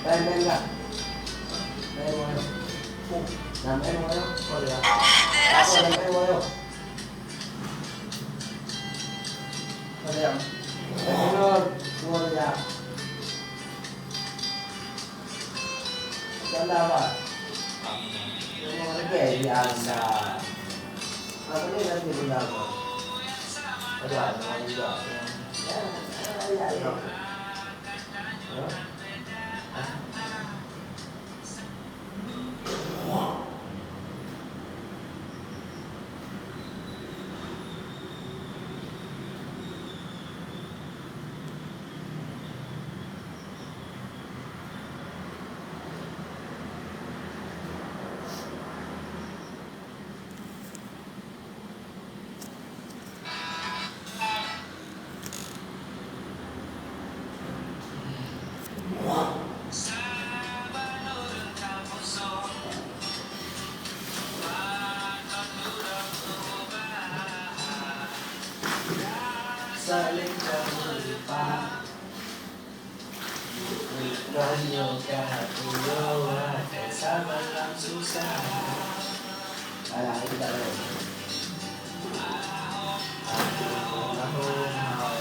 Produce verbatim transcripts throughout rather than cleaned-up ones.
Lain, lain, lain. Lain, lain. Lain, lain, lain. Oh, ya. Apa, lain, lain, lain? Apa, ya? Lain, lain, lain, ya. Apa, apa? Lain, lain, lain, ya, anda. Apa ni, lain, lain, lain? Ada, ada, ada. Ya, ya, ya, ya. Saling tak melupa. Bukan nyoe ka tuwoe, saban lam susah. Alah, itu tak boleh. Aku tahu mau.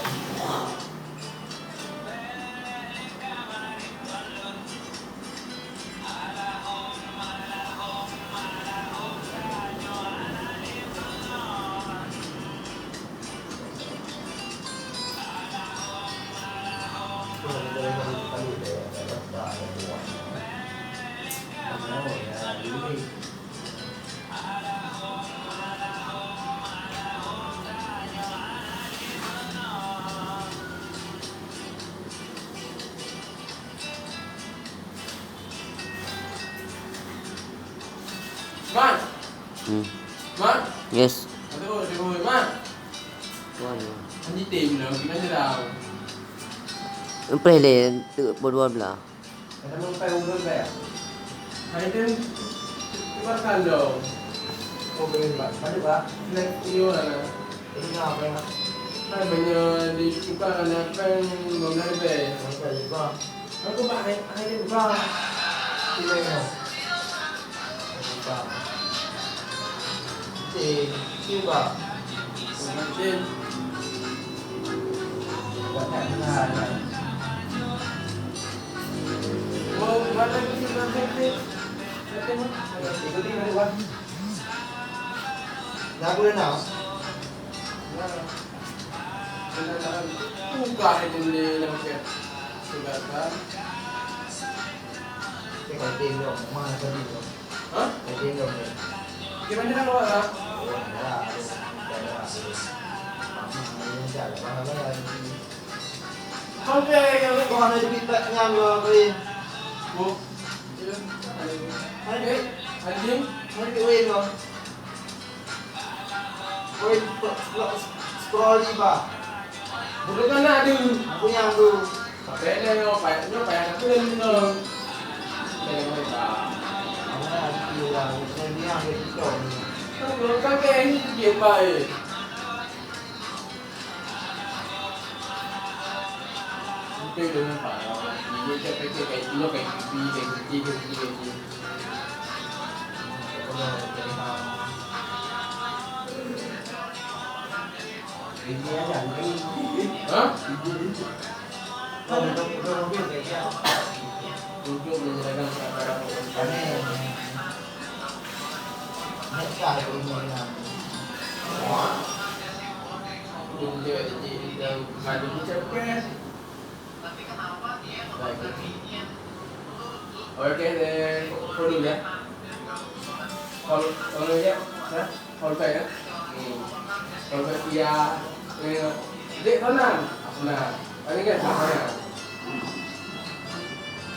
Man. Hmm. Man. Yes. Aduh, aduh, Man. Tuan. Ani tim lo, gimana dah? Empreh le, tu berdua belah. Ada mau pakai urut bayar? Hai tim, tukar kandang. Oh, boleh, Pak. Mana, Pak? Black Rio lah. Ini apa ya? Hai, banyak ditukar anak peng, bom lari bay. Apa ya, Pak? Aku bak hai, hai, bak. Sila ya. Bak. Cik, cik, bak. Cik. Bak tak kenal, kan? Oh, mana ni, mana ni? Mana ni? Mana ni, Bang? Dah boleh nak? Nah. Buka itu ni, nak pakai. Sudah kan? Kita kaitin dong, mana tadi dong? Hah? Kaitin dong, dong. Gimana nak bawa, ha? Oh, ada, ada. Ada, ada. Mama, ini dah ada, ada, ada. Sampai yang kau hana jadi tak nyam lah, Rin. Bu. Hai, anjing. Hai, Rin, kau. Woi, scroll di bawah. Bukan kan ada. Aku yang tu. Tapi ada yang apa? Nyoba yang aku yang minum. Ada yang apa? Ada yang aku yang minum. Kalau pakai ini dia baik. Betul dengan Pak. Ini dia pakai kayak dulu kayak kopi, kayak kopi, kayak kopi, kayak kopi. Hah? Untuk menyerahkan kepada Amin. Tunjuk di dalam kandung capres. Oke, deh, follow ya. Follow, follow ya. Hah? Follow ya. Hmm. Follow ya. Eh, dek, tenang. Nah, ini kan, tenang.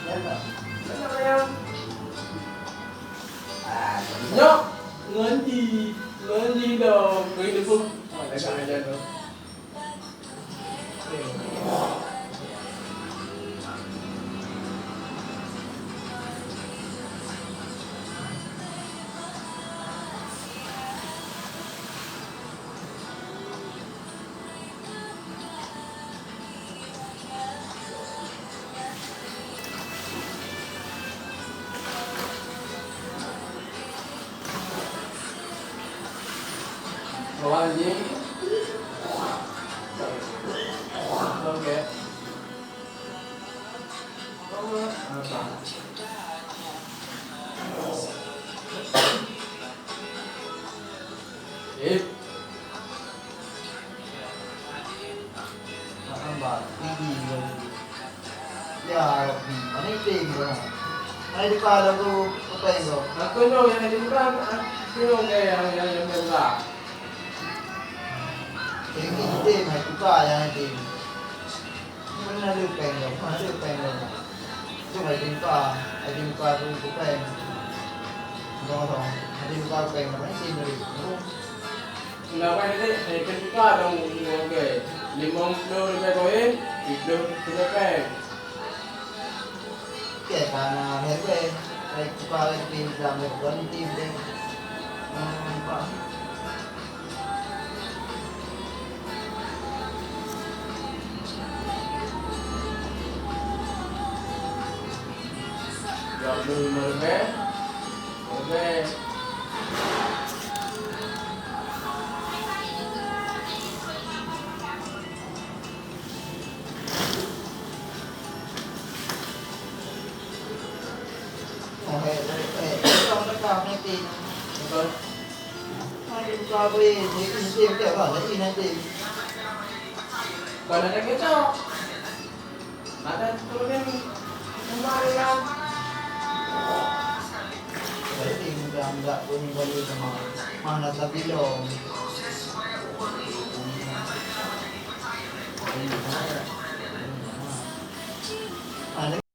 Ya, tak? Tenang, ya. Ah, nyok, ngon di, ngon di dong. Kau ini pun. Ah, dah tak ajar tu. Anjing. Oke. Ip. Makan bak tinggi lagi. Ya Rabbi, mana item tu? Mana dipa lagu apa yang tu? Aku tu yang ada bukan, aku tu yang yang yang yang besar. Yang item, hai dipa yang item. Mana ada peng tu? Mana ada peng tu? Tu hai dipa, hai dipa tu tu peng. Tong tong, hai dipa peng mana item tadi? Kenapa ni? Hai dipa dong dua ke? Lima puluh ribu koin, tujuh puluh peng. Oke, karena hebat. Baik, kita lagi di dalam kualiti deh. Hmm, Pak. Dua puluh lima ribu. Oke. Kalau ada kecok, ada turunin kembali kan. Jadi mudah-mudahan pun balik sama mana sabilong. Ada